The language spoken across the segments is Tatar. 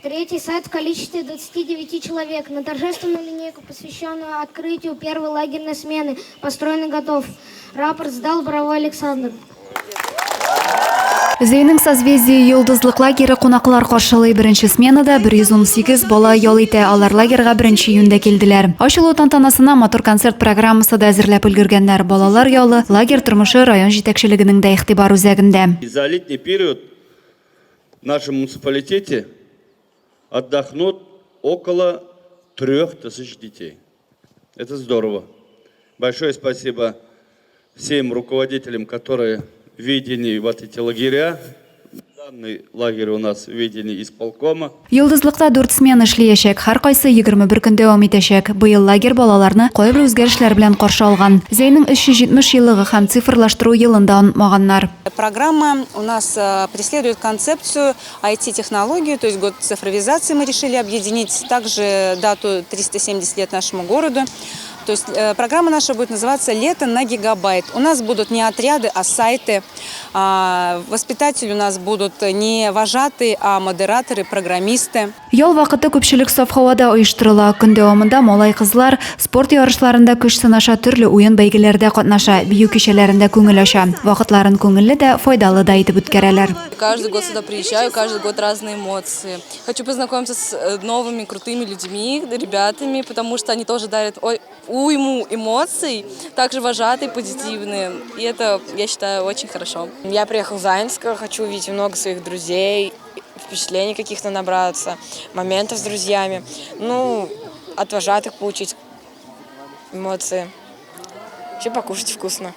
Третий сад в количестве 29 человек. На торжественную линейку, посвященную открытию первой лагерной смены, построен и готов. Рапорт сдал Боровой Александр. Зәйнең Созвездие Йолдызлык лагере кунаклар каршылый. Беренче сменада 118 бала ял итә. Алар лагерьга беренче июньдә килделәр. Ачылу тантанасына матур концерт программасы да әзерләп өлгергәннәр. Балалар ялы, лагерь тормышы район җитәкчелегенең дә игътибар үзәгендә. За летний период в нашем муниципалитете отдохнут около 3000 детей. Это здорово. Большое спасибо всем руководителям, которые в ведении вот эти лагеря. Данный лагерь у нас в ведении исполкома. Йолдызлыкта дүрт смена эшләячәк, һәркайсы 21 көн дәвам итәчәк. Быел лагерь балаларны кайбер үзгәрешләр белән каршы алган. Зәйнең 370 еллыгы һәм цифрлаштыру елын да онытмаганнар. Программа у нас преследует концепцию IT-технологию, то есть год цифровизации мы решили объединить, также дату 370 лет нашему городу. То есть программа наша будет называться «Лето на гигабайт». У нас будут не отряды, а сайты. Воспитатели у нас будут не вожатые, а модераторы, программисты. Ял вакыты күпчелек саф һавада оештырыла. Көн дәвамында малай-кызлар спорт ярышларында көч сынаша, төрле уен-бәйгеләрдә катнаша, бию кичәләрендә күңел ача. Вакытларын күңелле дә, файдалы да итеп үткәрәләр. Каждый год сюда приезжаю, каждый год разные эмоции. Хочу познакомиться с новыми крутыми людьми, ребятами, потому что они тоже дарят уйму эмоций, также вожатые, позитивные. И это, я считаю, очень хорошо. Я приехал в Заинск, хочу увидеть много своих друзей, впечатлений каких-то набраться, моментов с друзьями. Ну, от вожатых получить эмоции. Вообще покушать вкусно.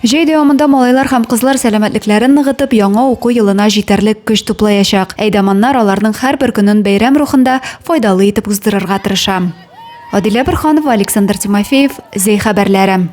Җәй дәвамында малайлар һәм кызлар сәламәтлекләрен ныгытып, яңа уку елына җитәрлек көч туплаячак. Әйдаманнар аларның һәрбер көнен бәйрәм рухында файдалы итеп уздырырга тырыша. Адилә Борһанова, Александр Тимофеев, Зәй хәбәрләре.